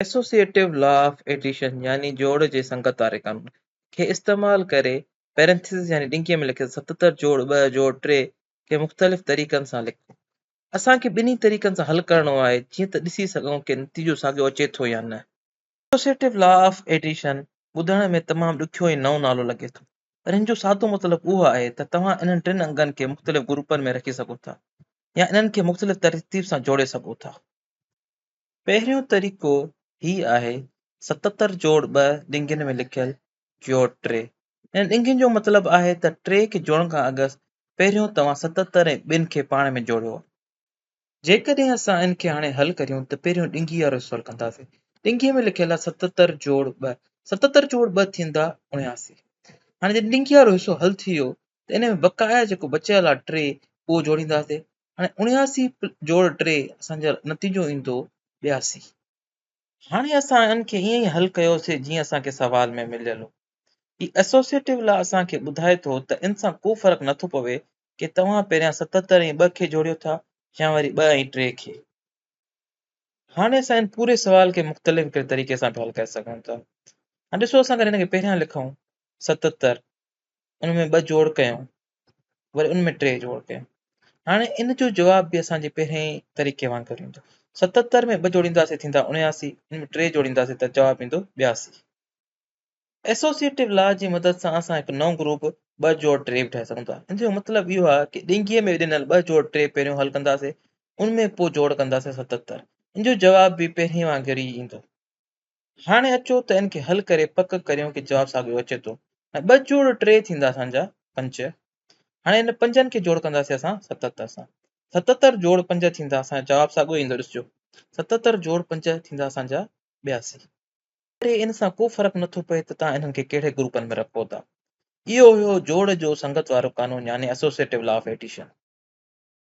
اسوسيئيٽو law of edition يعني جوڙ جي سنگت واري قانون کي استعمال ڪري پيرنٿيسز يعني ڏنگيء ۾ لکيل 77 جوڙ 2 جوڙ 3 کي مختلف طريقن سان لکو. اسان کي ٻنهي طريقن سان حل ڪرڻو آهي جيئن ته ڏسي سگهون ڪي نتيجو ساڳيو اچي ٿو يا نه. اسوسيئيٽو لا آف ايڊيشن ٻڌڻ ۾ تمام ڏکيو ۽ نئون نالو لڳي ٿو پر هن جو سادو مطلب اهو آهي ته توهان انهن ٽن انگن کي مختلف گروپن ۾ رکي سگهو ٿا يا انهن کي مختلف ترتيب سان جوڙي سگهو ٿا. پهريون طريقو هي آهي، 77 جوڙ 2 ڏنگين ۾ لکيل جوڙ 3. انهن ڏنگين جو مطلب آهي ته 3 کي جوڙڻ کان اڳ پهريون توهان 77 ۽ ٻن کي پاڻ ۾ جوڙيو. جيڪڏهن اسان ان کي هاڻي حل ڪريون ته پهريون ڏنگي وارو حصو حل ڪنداسين. ڏنگي ۾ لکيل آهي 77 جوڙ 2. 77 جوڙ 2 ٿيندا 79. هاڻي جڏهن ڏنگي وارو حصو حل ٿي ويو ته ان ۾ بقايا جيڪو بچيل آهي 3 اهو جوڙينداسين. هاڻي 79 جوڙ 3 اسان جو نتيجو ايندو 82. هاڻي اسان ان کي ائين ئي حل ڪيوسي جيئن اسان کي سوال ۾ مليل هو. هي اسوسيئيٽو لا اسان کي ٻڌائي ٿو ته ان سان ڪو فرق نٿو پوي ڪي توهان پهريان 77 ۽ 2 کي جوڙيو ٿا يا وري 2 ۽ 3 کي. هاڻي اسان ان پوري سوال کي مختلف هڪڙي طريقي سان به حل ڪري سگهون ٿا. هاڻي ڏسو اسان اگر هن کي پهريان لکون 77 ان ۾ 2 جوڙ ڪيون وري ان ۾ 3 جوڙ ڪيون. هاڻي ان جو جواب به اسان جي پهرين طريقي وانگر ايندو. 77 ۾ 2 جوڙينداسين ٿيندا 79، ان ۾ 3 جوڙينداسين ته جواب ايندو 82. اسوسيئيٽو لا جي مدد سان اسان هڪ نئون گروپ 2 جوڙ 3 به ٺاهي سگهون ٿا. ان جو مطلب اهو آهي ڪي ڏنگيء ۾ ڏنل 2 جوڙ 3 پهريون حل ڪنداسين، ان ۾ پوء جوڙ ڪنداسين 77. ان جو جواب به پهرين وانگر ئي ايندو. هاڻي اچو ته ان کي حل ڪري پڪ ڪريون ڪي جواب ساڳيو اچي ٿو. هاڻي ٻه جوڙ ٽي ٿيندا اسان جا پنج. هاڻي ان پنجن کي جوڙ ڪنداسين اسان 77 سان. 77 جوڙ پنج ٿيندا اسان جو جواب ساڳيو ايندو ڏسجو. 77 جوڙ پنج ٿيندا اسان جا 82. ڪري ان سان ڪو فرق نٿو پئي ته توهان انهن کي ڪهڙي گروپن ۾ رکو ٿا. اهو هيو جوڙ جو سنگت وارو قانون يعني اسوسيئيٽو لا آف ايڊيشن.